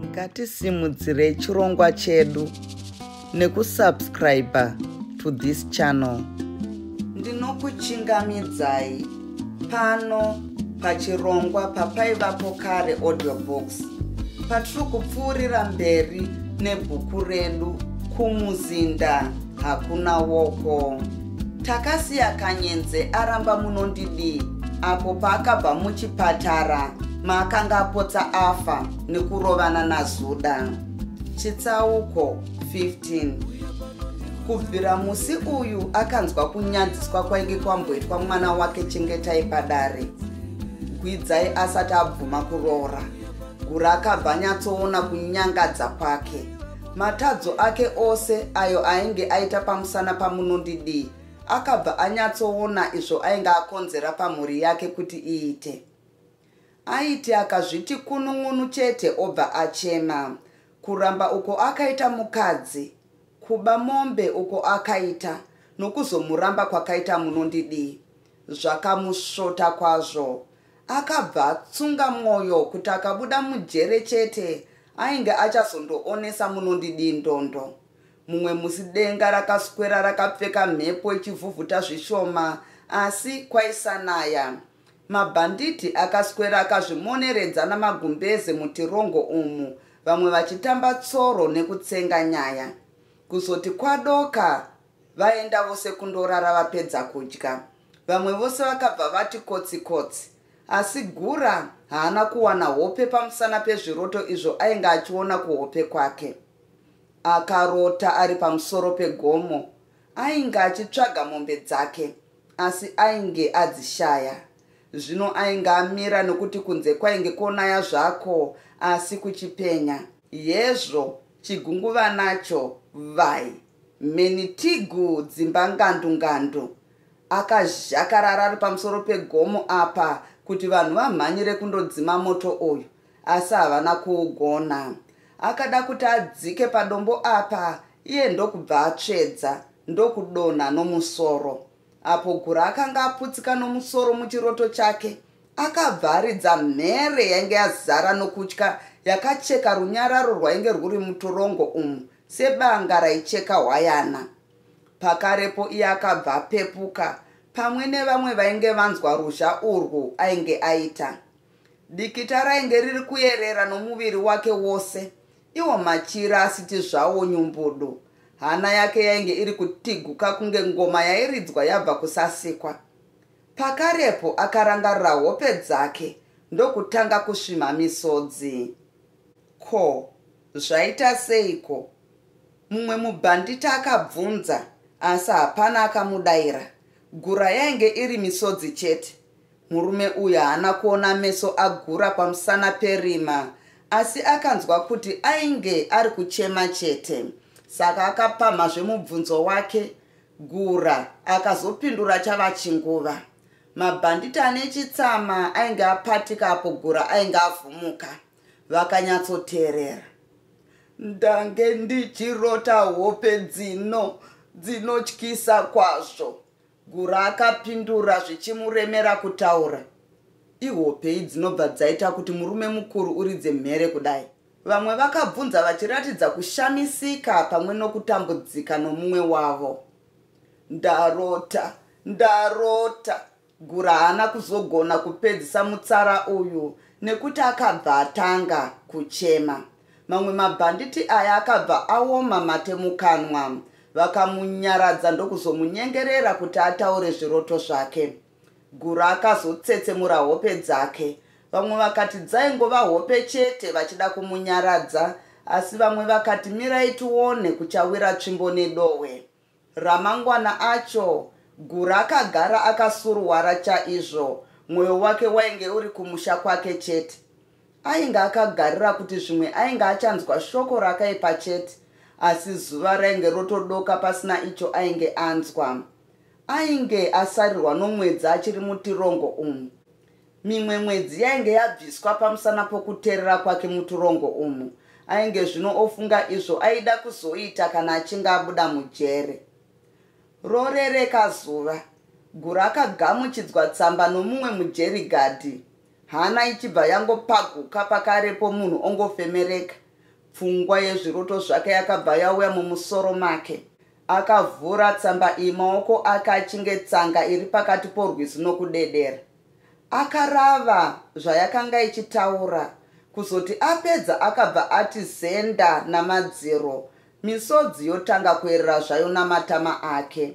Ngatisimudzirei chirongwa chedu nekusubscriber to this channel. Ndinokuchingamidzai pano pachirongwa papaivapo kare audio books patiri kupfuurira mberi nebhuku redu Kumuzinda Hakuna Woko. Takasiya Kanyenze aramba Munondidii apo paakabva muchipatara maakanga apotsa afa nekurovana naZuda. Chitsauko 15 Kubvira musi uyu akanzwa kunyadziswa kwainge kwamboitwa mwana wake Chengetai padare, Gwidzai asati abvuma kuroora. Gura akabva anyatsoona kunyangadza kwake. Matadzo ake ose ayo ainge aita pamusana paMunondidii akabva anyatsoona izvo ainge akonzera pamhuri yake kuti iite. Aiti akazviti kunun'unu chete obva achema. Kuramba uko akaita mukadzi, kuba mombe uko akaita nokuzomuramba kwakaita Munondidii zvakamusvota kwazvo. Akabva atsunga mwoyo kuti akabuda mujere chete ainge achazondoonesa Munondidii ndondo. Mumwe musi denga rakaswera rakapfeka mhepo ichivhuvhuta zvishoma asi kwaisanaya. Mabhanditi akaswera akazvimoneredza namagumbeze mutirongo umu vamwe vachitamba tsoro nekutsenga nyaya. Kuzoti kwadoka vaenda vose kundorara vapedza kudya. Vamwe vose vakabva vati kotsi kotsi. Asi Gura haana kuwana hope pamusana pezviroto izvo ainge achiona kuhope kwake. Akarota ari pamusoro pegomo. Ainge achitsvaga mombe dzake asi ainge adzishaya. Zvino ainge amira nokuti kunze kwainge konaya zvako asi kuchipenya. Hezvo chigunguva nacho vhai mheni tigu dzimba ngandu ngandu. Akazhakarara ari pamusoro pegomo apa kuti vanhu vamhanyire kundodzima moto uyu asi havana kuugona. Akada kuti adzike padombo apa iye ndokubva atsvedza ndokudonha nomusoro. Apo Gura akanga aputsika nomusoro muchiroto chake, akabva aridza mhere yainge yazara nokutya yakacheka runyararo rwainge rwuri mutorongo umu sebanga raicheka hwayana. Pakarepo iye akabva apepuka pamwe nevamwe vainge vanzwa ruzha urwu ainge aita. Dikita rainge riri kuyerera nomuviri wake wose, iwo machira asiti zvawo nyumbudu. Hana yake yainge iri kutiguka kunge ngoma yairidzwa yabva kusasikwa. Pakarepo akarangarira hope dzake ndokutanga kusvimha misodzi. Ko, zvaita seiko? Mumwe mubhanditi akabvunza asi hapana akamudaira. Gura yainge iri misodzi chete. Murume uyu haana kuona meso aGura pamusana perima asi akanzwa kuti ainge ari kuchema chete. Saka akapamhazve mubvunzo wake. Gura akazopindura chava chinguva. Mabhanditi ane chitsama ainge apatika apo Gura ainge avhumuka. Vakanyatsoteerera. Ndange ndichirota hope dzino dzinotyisa kwazvo. Gura akapindura zvichimuremera kutaura. Ihopei dzinobva dzaita kuti murume mukuru uridze mhere kudai? Vamwe vakabvunza vachiratidza kushamisika pamwe nokutambudzika nomumwe wavo. Ndarota, ndarota, Gura haana kuzogona kupedzisa mutsara uyu nekuti akabva atanga kuchema. Mamwe mabhanditi aya akabva aoma mate mukanwa. Vakamunyaradza ndokuzomunyengerera kuti ataure zviroto zvake. Gura akazotsetsemura hope dzake. Vamwe vakati dzaingova hope chete vachida kumunyaradza asi vamwe vakati mirai tione kuchawira tsvimbo nedohwe. Ramangwana acho, Gura akagara akasuruwara chaizvo, mwoyo wake wainge uri kumusha kwake chete. Ainge akagarira kuti zvimwe ainge achanzwa shoko rakaipa chete, asi zuva rainge rotodoka pasina icho ainge anzwa. Ainge asarirwa nomwedzi achiri mutirongo umu. Mimwe mwedzi yainge yabviswa pamusana pokuterera kwake muturongo umu. Ainge zvino ofunga izvo aida kuzoita kana achinge abuda mujere. Rorereka zuva. Gura akagamuchidzwa tsamba nomumwe mujerigadhi, hana ichibva yangopaguka pakarepo munhu ongofemereka. Pfungwa yezviroto zvake yakabva yauya mumusoro make. Akavhura tsamba iyi maoko ake achinge tsanga iri pakati porwizi nokudedera. Akarava zvayakanga ichitaura, kuzoti apedza akabva ati zenda namadziro, misodzi yotanga kuerera zvayo namatama ake.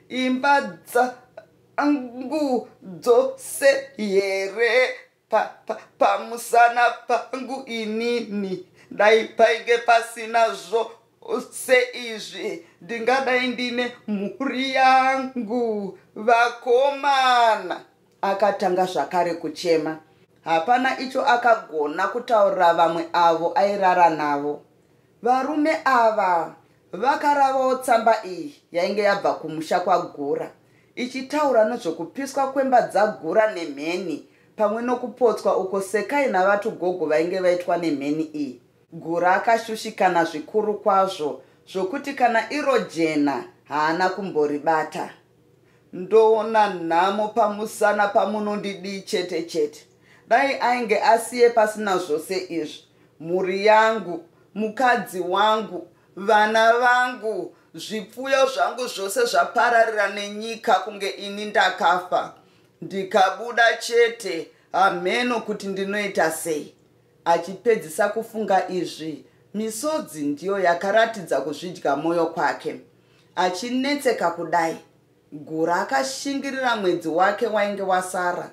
Imba dzangu dzose here pa, pa, pamusana pangu inini dai painge pasina zvose izvi ndingadai ndine mhuri yangu vakomana akatanga zvakare kuchema hapana icho akagona kutaurira vamwe avo airara navo varume ava Vakaravawo tsamba iyi yainge yabva kumusha kwaGura ichitaura nezvekupiswa kwemba dzaGura nemheni pamwe nokupotswa uko Sekai naVaTugogo vainge vaitwa nemheni iyi. Gura akashushikana zvikuru kwazvo zvokuti kana iro jena haana kumboribata. Ndoona nhamo pamusana pamunondidii chete chete. Dai ainge asiye pasina zvose izvi, mhuri yangu, mukadzi wangu, vana vangu, zvipfuyo zvangu zvose zvapararira nenyika kunge ini ndakafa. Ndikabuda chete, hamheno kuti ndinoita sei. Achipedzisa kufunga izvi, misodzi ndiyo yakaratidza kuzvidya mwoyo kwake. Achinetseka kudai, Gura akashingirira mwedzi wake wainge wasara.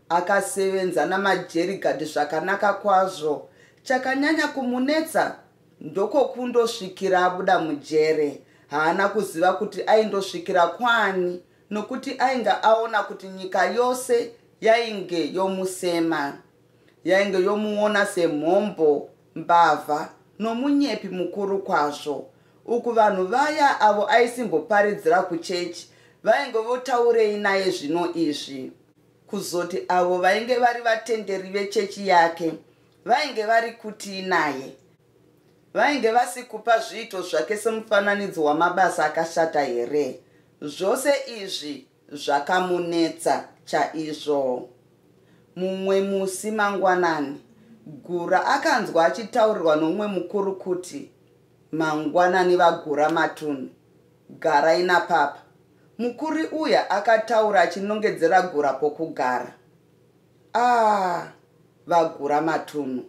Akasevenza namaJerigadhi zvakanaka kwazvo. Chakanyanya kumunetsa ndokokundosvikira abuda mujere. Haana kuziva kuti aindosvikira kwaani nokuti ainge aona kuti nyika yose yainge yomusema. Yainge yomuona semhombo, mbavha nomunyepi mukuru kwazvo. Uku vanhu vaya avo aisimboparidzira kuchechi vainge votaurei naye zvino izvi. Kuzoti avo vainge vari vatenderi vechechi yake vainge vari kutii naye? Vainge vasikupa zviito zvake semufananidzo wamabasa akashata here? Zvose izvi zvakamunetsa chaizvo. Mumwe musi mangwanani, Gura akanzwa achitaurirwa nomumwe mukuru kuti, Mangwanani vaGura Matunhu. Garai napapa. Mukuri uya akataura achinongedzera Gura pokugara. Ah, vaGura Matunhu.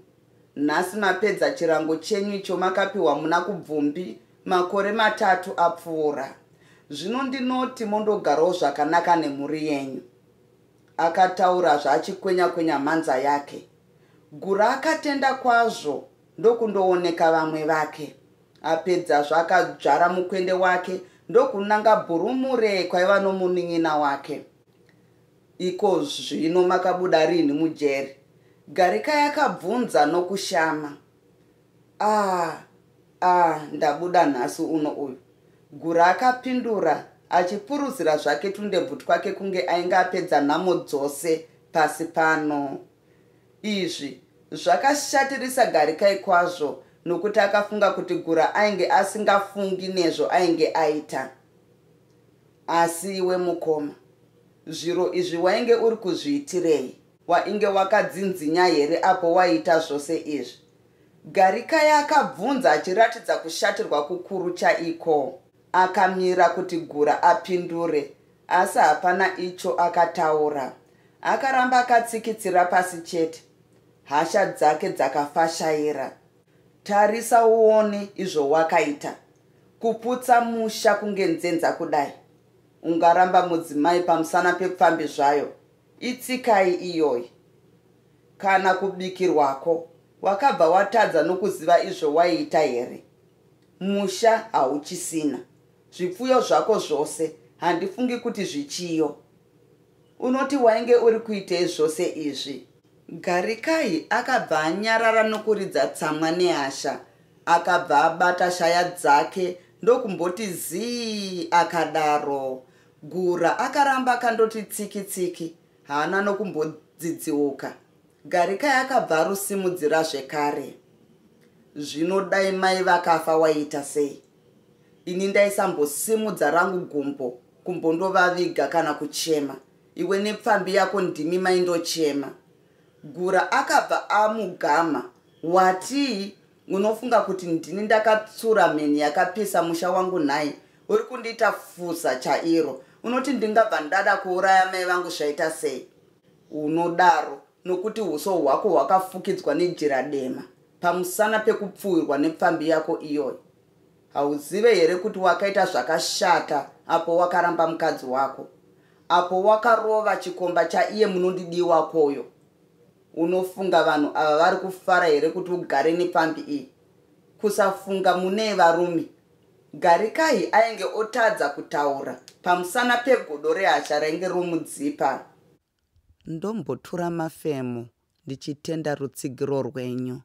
Nhasi mapedza chirango chenyu icho makapiwa muna Kubvumbi makore matatu apfuura. Zvino ndinoti mondogarawo zvakanaka nemhuri yenyu. Akataura zvaachikwenya kwenya mhanza yake. Gura akatenda kwazvo ndokundooneka vamwe vake. Apedzazvo akadzvara mukwende wake ndokunanga Bhurumure kwaiva nomunin'ina wake. Iko zvino makabuda rinhi mujeri? Garikai akabvunza nokushama. Ah, ah, ndabuda nhasi uno uyu. Gura akapindura achipuruzira zvake tundebvu twake kunge ainge apedza nhamo dzose pasi pano. Izvi zvakashatirisa Garikai kwazvo nokuti akafunga kuti Gura ainge asingafungi nezvo ainge aita. Asi iwe mukoma, zviro izvi wainge uri kuzviitirei? Wainge wakadzinzinya here apo waiita zvose izvi? Garikai akabvunza achiratidza kushatirwa kukuru chaiko. Akamira kuti Gura apindure asi hapana icho akataura. Akaramba akatsikitsira pasi chete. Hasha dzake dzakafashaira. Tarisa uone izvo wakaita. Kuputsa musha kunge nzenza kudai. Ungaramba mudzimai pamusana pepfambi zvayo. Itsikai iyoyi? Kana kubikirwako wakabva watadza nokuziva izvo waiita here? Musha hauchisina. Zvipfuyo zvako zvose handifungi kuti zvichiyo. Unoti wainge uri kuitei zvose izvi? Garikai akabva anyarara nokuridza tsamwa nehasha. Akabva abata shaya dzake ndokumboti zii akadaro. Gura akaramba akandoti tsiki tsiki, haana nokumbodzidziuka. Garikai akabva arusimudzira zvekare. Zvino dai mai vakafa waiita sei? Ini ndaisambosimudza rangu gumbo kumbondovaviga kana kuchema. Iwe nepfambi yako ndimi maindochema. Gura akabva amugama. Watii? Unofunga kuti ndini ndakatsura mheni yakapisa musha wangu nhai? Uri kundiita fuza chairo. Unoti ndingabva ndada kuuraya mai vangu zvaita sei? Unodaro nokuti uso hwako hwakafukidzwa nejira dema pamusana pekupfuwirwa nepfambi yako iyoyo. Hauzive here kuti wakaita zvakashata apo wakaramba mukadzi wako? Apo wakarova chikomba chaiye munondidiwa koyo. Unofunga vanhu ava vari kufara here kuti ugare nepfambi iyi? Kusafunga munei varume. Garikai ainge otadza kutaura pamusana pegodo rehasha rainge romudzipa. Ndombotura mafemo ndichitenda rutsigiro rwenyu.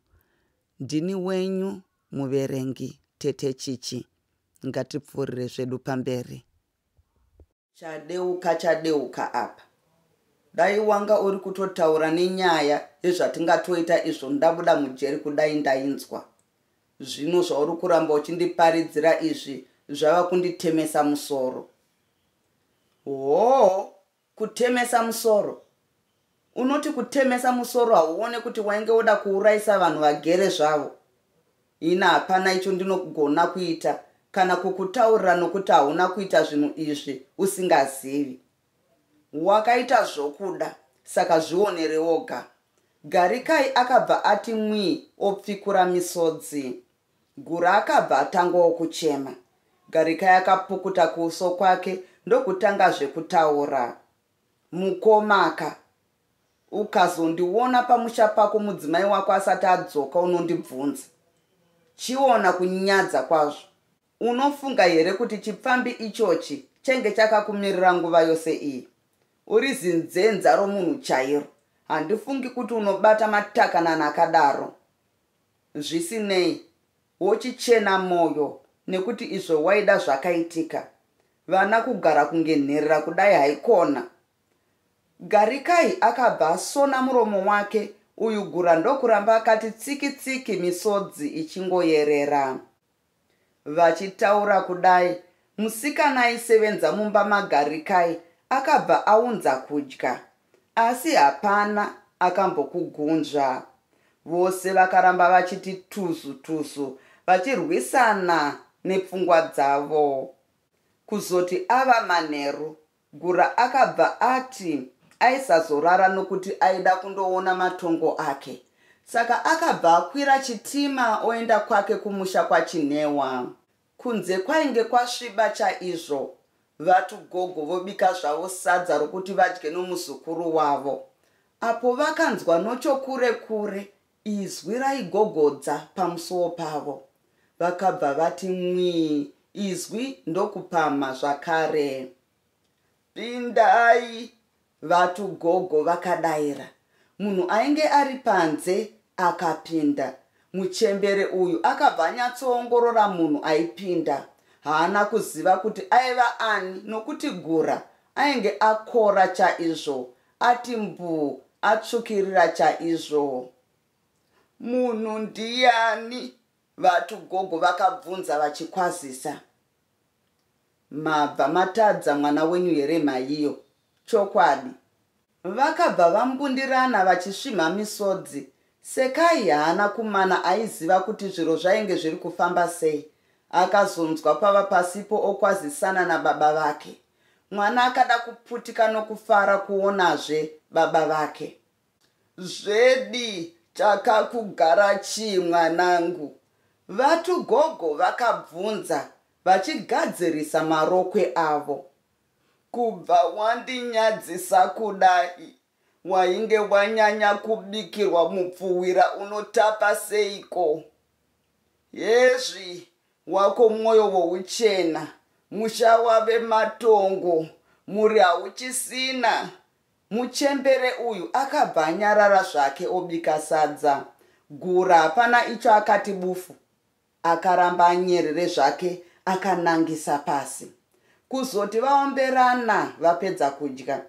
Ndini wenyu muverengi Tete Chichi. Ngatipfuurire zvedu pamberi. Chadeuka chadeuka apa. Dai wanga uri kutotaura nenyaya yezvatingatoita izvo ndabuda mujeri kudai ndainzwa. Zvino zvauri kuramba uchindiparidzira izvi zvava kunditemesa musoro. Hoo, kutemesa musoro? Unoti kutemesa musoro hauone kuti wainge woda kuurayisa vanhu vagere zvavo? Ini hapana icho ndinogona kuita kana kukutaurira nokuti hauna kuita zvinhu izvi usingazivi. Wakaita zvokuda saka zvionere woga. Garikai akabva ati mwii opfikura misodzi. Gura akabva atangawo kuchema. Garikai akapukuta kuuso kwake ndokutangazve kutaura. Mukomaka, ukazondiona pamusha pako mudzimai wako asati adzoka unondibvunza. Chiona kunyadza kwazvo. Unofunga here kuti chipfambi ichochi chenge chakakumirira nguva yose iyi? Uri zinzenza romunhu chairo. Handifungi kuti unobata matakanana akadaro. Zvisinei, wochichena moyo nekuti izvo waida zvakaitika. Vana kugara kunge nherera kudai haikona. Garikai akabva asona muromo wake uyu Gura ndokuramba akati tsiki tsiki misodzi ichingoyerera. Vachitaura kudai, musikana aisevenza mumba maGarikai akabva aunza kudya. Asi hapana akambokugunzva. Vose vakaramba vachiti tuzu tuzu vachirwisana nepfungwa dzavo. Kuzoti ava manheru, Gura akabva ati aisazorara nokuti aida kundoona matongo ake. Saka akabva akwira chitima oenda kwake kumusha kwaChinhewa. Kunze kwainge kwasviba chaizvo. Vatu gogo vobika zvavo sadza rokuti vadye nomuzukuru wavo. Apo vakanzwa nochokure kure izwi raigogodza pamusuwo pavo. Vakabva vati mwii izwi ndokupamha zvakare. Pindai! Vatu gogo vakadaira. Munhu ainge ari panze akapinda. Muchembere uyu akabva anyatsoongorora munhu aipinda. Haana kuziva kuti aiva ani nokuti Gura ainge akora chaizvo, ati mbuu atsvukirira chaizvo. Munhu ndiyani? Vatu gogo vakabvunza vachikwazisa. Mabva matadza mwana wenyu here mhaiyo? Chokwadi. Vakabva vambundirana vachisvimha misodzi. Sekai haana kumana aiziva kuti zviro zvainge zviri kufamba sei. Akazonzwa pava pasipo okwazisana nababa vake. Mwana akada kuputika nokufara kuonazve baba vake. Zvedi chakakugara chii mwanangu? Vatu gogo vakabvunza vachigadzirisa marokwe avo. Kubva wandinyadzisa kudai, wainge wanyanya kubikirwa mupfuhwira unotapa seiko? Hezvi, wako mwoyo wouchena, musha wave matongo, mhuri hauchisina. Muchembere uyu akabva anyarara zvake obika sadza. Gura hapana icho akati bufu. Akaramba anyerere zvake akanangisa pasi. Kuzoti vaomberana vapedza kudya,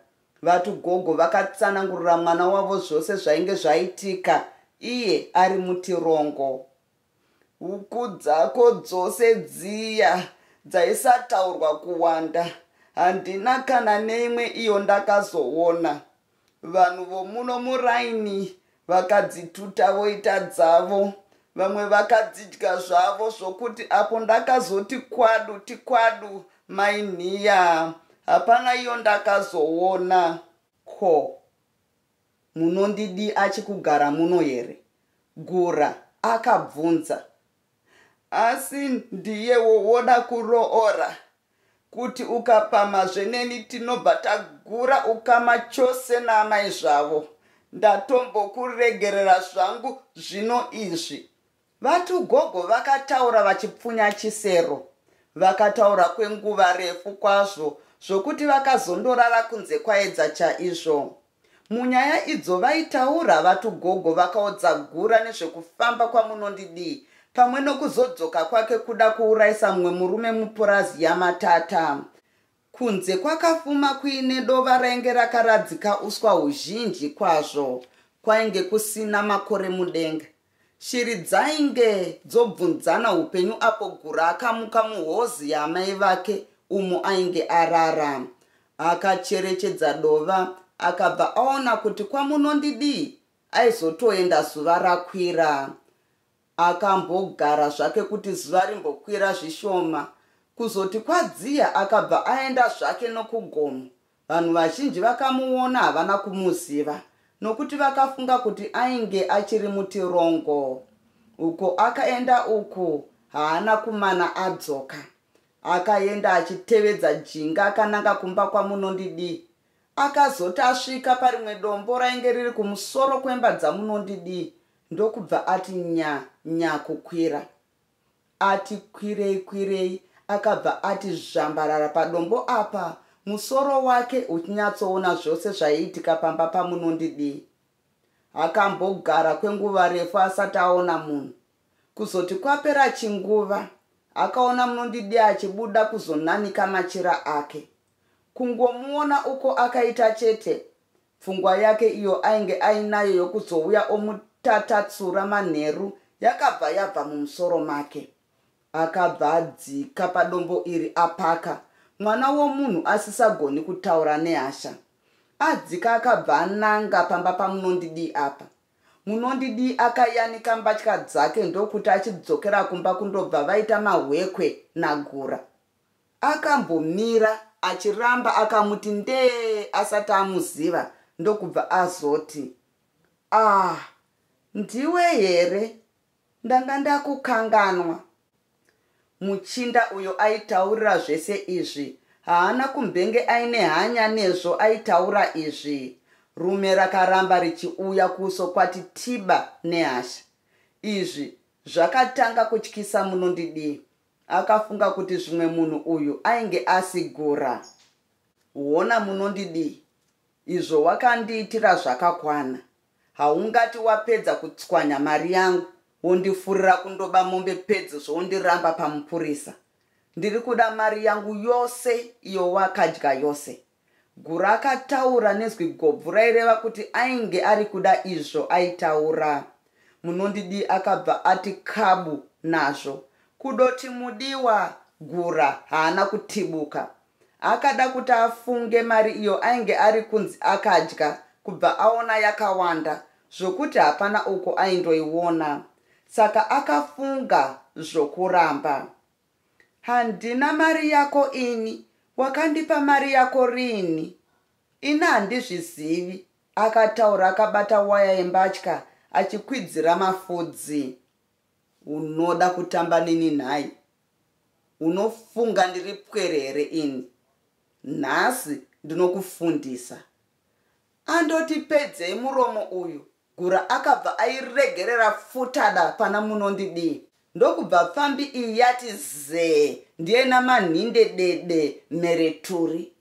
vatu gogo vakatsanangurira mwana wavo zvose zvainge zvaitika iye ari mutirongo. Huku dzako dzose dziya dzaisataurwa kuwanda Handina kana neimwe iyo ndakazoona. Vanhu vomuno muraini vakadzituta voita dzavo. Vamwe vakadzidya zvavo zvokuti apo ndakazoti kwadu tikwadu mai Nhiya hapana iyo ndakazoona. Ko, Munondidii achikugara muno here? Gura akabvunza. Asi ndiye wowoda kuroora? Kuti ukapamhazve neni tinobva tagura ukama chose naamai zvavo. Ndatombokuregerera zvangu zvino izvi. VaTugogo vakataura vachipfunya chisero. Vakataura kwenguva refu kwazvo zvokuti vakazondorara kunze kwaedza chaizvo. Munyaya idzo vaitaura, VaTugogo vakaudza Gura nezvekufamba kwaMunondidii pamwe nokuzodzoka kwake kuda kuurayisa mumwe murume mupurazi yaMatata. Kunze kwakafuma kuine dova rainge rakaradzika uswa huzhinji kwazvo. Kwainge kusina makore mudenga. Shiri dzainge dzobvunzana upenyu apo Gura akamuka muhozi yaamai vake umo ainge arara. Akacherechedza dova akabva aona kuti kwaMunondidii aizotoenda zuva rakwira. Akambogara zvake kuti zuva rimbokwira zvishoma. Kuzoti kwadziya akabva aenda zvake nokugomo. Vanhu vazhinji vakamuona havana kumuziva nokuti vakafunga kuti ainge achiri mutirongo. Uko akaenda uku haana kumana adzoka. Akaenda achitevedza jinga akananga kumba kwaMunondidii. Akazoti asvika parimwe dombo rainge riri kumusoro kwemba dzaMunondidii ndokubva ati nya nya kukwira. Ati kwirei kwirei akabva ati zvambarara padombo apa musoro wake uchinyatsoona zvose zvaiitika pamba paMunondidii. Akambogara kwenguva refu asati aona munhu. Kuzoti kwapera chinguva akaona Munondidii achibuda kuzonanika machira ake. Kungomuona uko akaita chete, pfungwa yake iyo ainge ainayo yokuzouya omutatatsura manheru yakabva yabva mumusoro make. Akabva adzika padombo iri apaka mwana womunhu asisagoni kutaura nehasha. Adzika akabva ananga pamba paMunondidii apa. Munondidii akayanika mbatya dzake ndokuti achidzokera kumba kundobva vaita mahwekwe naGura. Akambomira achiramba akamuti ndee asati amuziva ndokubva azoti, Ah, ndiwe here? Ndanga ndakukanganwa. Muchinda uyo aitaurira zvese izvi haana kumbenge aine hanya nezvo aitaura izvi. Rume rakaramba richiuya kuso kwati tiba nehasha. Izvi zvakatanga kutyisa Munondidii. Akafunga kuti zvimwe munhu uyu ainge asigura. Hona Munondidii, izvo wakandiitira zvakakwana. Haungati wapedza kutswanya mari yangu wondifurira kundoba mombe pedzezvo wondiramba pamupurisa. Ndiri kuda mari yangu yose iyo wakadya yose. Gura akataura nezwi gobvu raireva kuti ainge ari kuda izvo aitaura. Munondidii akabva ati kabu nazvo. Kudoti mudiwa Gura haana kutibuka. Akada kuti afunge mari iyo ainge ari kunzi akadya kubva aona yakawanda zvokuti hapana uko aindoiona. Saka akafunga zvokuramba. Handina mari yako ini, wakandipa mari yako rini? Ini handizvizivi, akataura akabata waya yembatya achikwidzira mafudzi. Unoda kutamba neni nhai? Unofunga ndiri pwere here ini? Nhasi ndinokufundisa. Andoti pedzei muromo uyu, Gura akabva airegerera futada pana Munondidii. Ndokubva pfambi iyi yati zee ndiye namanhinde dede mhereturi.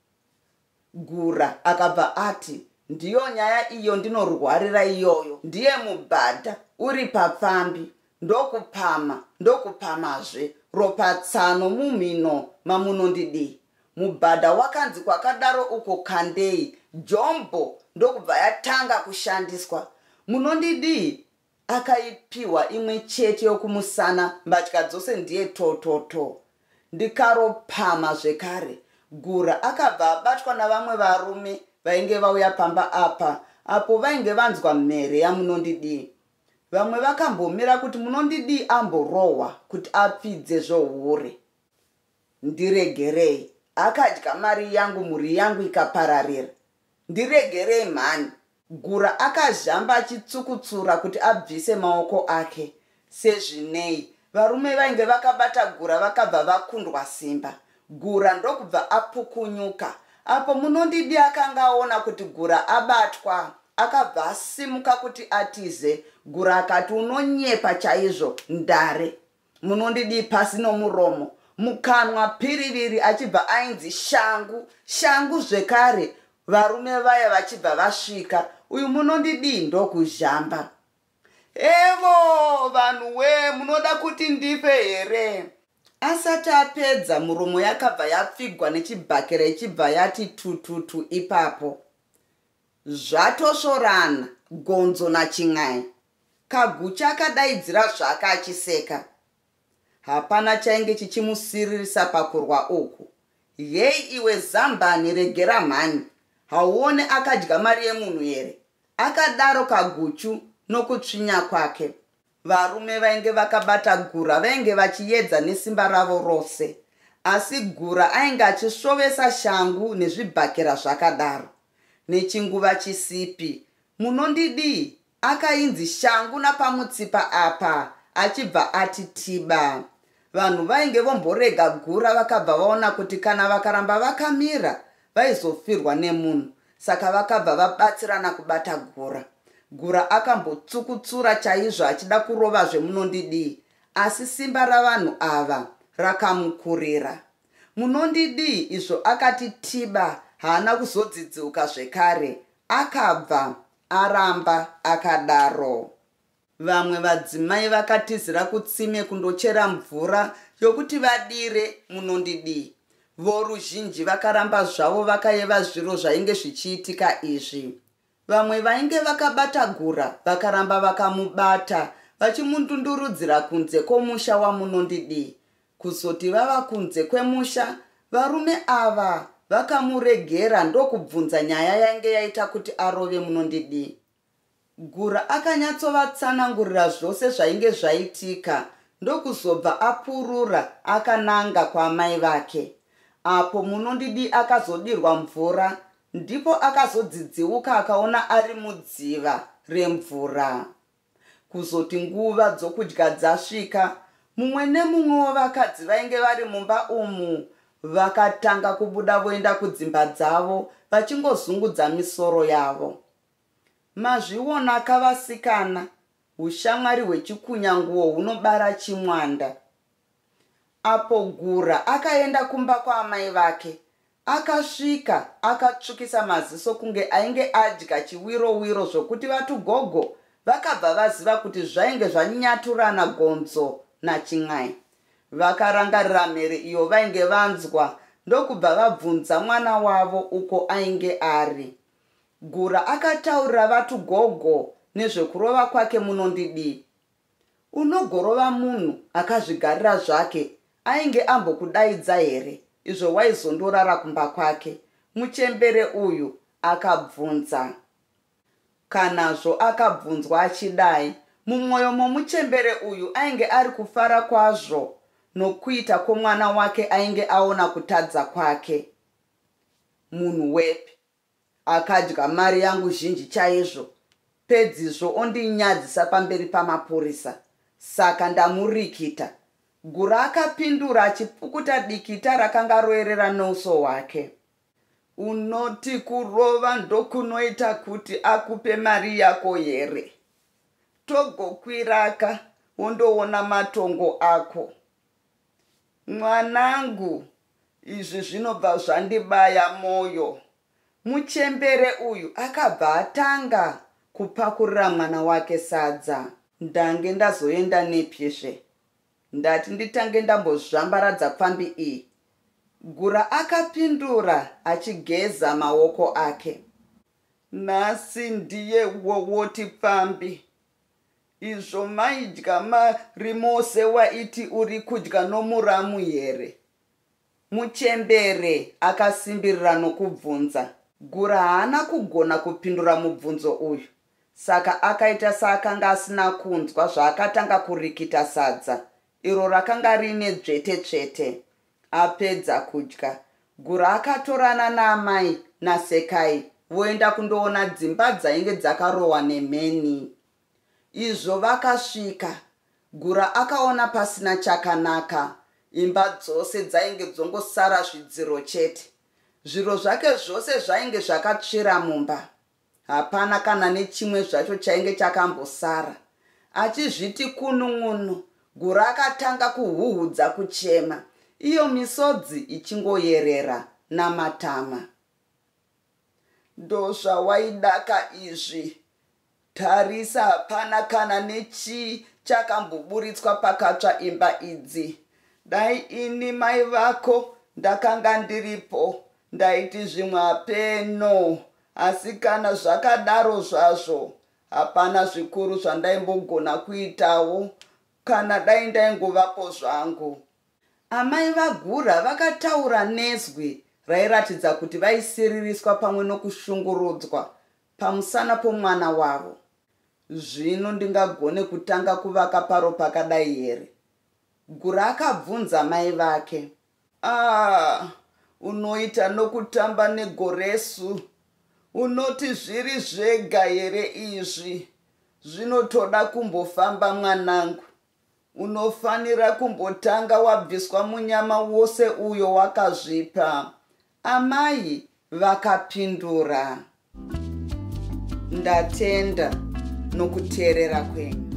Gura akabva ati, Ndiyo nyaya iyo ndinorwarira iyoyo. Ndiye mubhadha uri papfambi. Ndokupama, ndokupamazve, ropa tsano mumhino maMunondidii. Mubhadha wakanzi kwakadaro uko kandei, jombo ndokubva yatanga kushandiswa. Munondidii akaipihwa imwe chete yokumusana mbatya dzose ndiye tototo. Ndikaropama zvekare. Gura akabva abatwa navamwe varume vainge vauya pamba apa apo vainge vanzwa mhere yaMunondidii. Vamwe vakambomira kuti Munondidii amborohwa kuti apfidze zvohure. Ndiregerei, akadya mari yangu mhuri yangu ikapararira. Ndiregerei mhani! Gura akazhamba achitsukutsura kuti abvise maoko ake. Sezvinei, varume vainge vakabata Gura vakabva vakundwa simba. Gura ndokubva apukunyuka. Apo Munondidi akanga aona kuti Gura abatwa, akabva asimuka kuti atize. Gura akati, Unonyepa chaizvo, Ndare. Munondidii pasi nomuromo, mukanwa piriviri achibva ainzi shangu, shangu zvekare, varume vaya vachibva vasvika, uyu Munondidii ndokuzhamba. Evo vanhu wee munoda kuti ndife here? Asati apedza muromo yakabva yapfigwa nechibhakera ichibva yati tututu ipapo. Zvatosvorana gonzo nachin'ai. Kagucha akadaidzira zvake achiseka. Hapana chainge chichimusiririsa pakurwa uku. Yei iwe Zambani regera mhani, hauone akadya mari yemunhu here? Akadaro Kaguchu nokutsvinya kwake. Varume vainge vakabata Gura vainge vachiyedza nesimba ravo rose, asi Gura ainge achisvovesa shangu nezvibhakera zvakadaro. Nechinguva chisipi, Munondidii akainzi shangu napamutsipa apa achibva ati tiba. Vanhu vainge vomborega Gura vakabva vaona kuti kana vakaramba vakamira vaizofirwa nemunhu saka vakabva vabatsirana kubata Gura. Gura akambotsukutsura chaizvo achida kurova zveMunondidii asi simba ravanhu ava rakamukurira. Munondidii izvo akati tiba haana kuzodzidziuka zvekare akabva aramba akadaro. Vamwe vadzimai vakatizira kutsime kundochera mvura yokuti vadire Munondidii. Voruzhinji vakaramba zvavo vakayeva zviro zvainge zvichiitika izvi. Vamwe vainge vakabata Gura vakaramba vakamubata vachimundundurudzira kunze kwomusha waMunondidii. Kuzoti vava kunze kwemusha, varume ava vakamuregera ndokubvunza nyaya yainge yaita kuti arove Munondidii. Gura akanyatsovatsanangurira zvose zvainge zvaitika ndokuzobva apurura akananga kwaamai vake. Apo Munondidii akazodirwa mvura ndipo akazodzidziuka akaona ari mudziva remvura. Kuzoti nguva dzokudya dzasvika, mumwe nemumwe wevakadzi vainge vari mumba umu vakatanga kubuda voenda kudzimba dzavo vachingozungudza misoro yavo. Mazvionaka vasikana, ushamwari hwechikunyanguo hunobara chimwanda. Apo Gura akaenda kumba kwaamai vake, akasvika akatsvukisa maziso kunge ainge adya chiwiro-wiro zvokuti vaTugogo vakabva vaziva kuti zvainge zvanyaturana gonzo naChin'ai. Vakarangarira mhere iyo vainge vanzwa ndokubva vabvunza mwana wavo uko ainge ari. Gura akataurira vaTugogo nezvekurova kwake Munondidii. Unogorova munhu akazvigarira zvake ainge ambokudaidza here izvo waizondorara kumba kwake? Muchembere uyu akabvunza. Kanazvo akabvunzwa achidai, mumwoyo momuchembere uyu ainge ari kufara kwazvo nokuita kwomwana wake ainge aona kutadza kwake. Munhu wepi? Akadya mari yangu zhinji chaizvo pedzizvo ondinyadzisa pamberi pamapurisa. Saka ndamurikita. Gura akapindura achipukuta dikita rakanga roerera neuso hwake. Unoti kurova ndokunoita kuti akupe mari yako here? Togokwiraka wondoona matongo ako. Mwanangu, izvi zvinobva zvandibaya moyo. Muchembere uyu akabva atanga kupakurira mwana wake sadza. Ndange ndazoenda nepizve? Ndati nditange ndambozvambaradza pfambi iyi. Gura akapindura achigeza maoko ake. Nhasi ndiye wowoti pfambi. Izvo maidya mari mose waiti uri kudya nomuramu here? Muchembere akasimbirira nokubvunza. Gura haana kugona kupindura mubvunzo uyu saka akaita seakanga asina kunzwa zvaakatanga kurikita sadza iro rakanga riine dzvete-tsvete. Apedza kudya, Gura akatorana naamai naSekai voenda kundoona dzimba dzainge dzakarohwa nemheni. Izvo vakasvika, Gura akaona pasina chakanaka, imba dzose dzainge dzongosara zvidziro chete. Zviro zvake zvose zvainge zvakatsvira mumba. Hapana kana nechimwe zvacho chainge chakambosara. Achizviti kunun'unu, Gura akatanga kuhuhudza kuchema, iyo misodzi ichingoyerera namatama. Ndozvawaidaka izvi. Tarisa hapana kana nechii chakamboburitswa pakatsva imba idzi. Dai ini mai vako ndakanga ndiripo ndaiti zvimwe hapeno asi kana zvakadaro zvazvo hapana zvikuru zvandaimbogona kuitawo kana dai ndaingovapo zvangu. Amai vaGura vakataura nezwi rairatidza kuti vaisiririswa pamwe nokushungurudzwa pamusana pomwana wavo. Zvino ndingagone kutanga kuvaka paro pakadai here? Gura akabvunza mai vake. Ah, unoita nokutamba negoresu. Unoti zviri zvega here izvi? Zvinotoda kumbofamba mwanangu. Unofanira kumbotanga wabviswa munyama wose uyo wakazvipa. Amai vakapindura. Ndatenda nokuteerera kwenyu.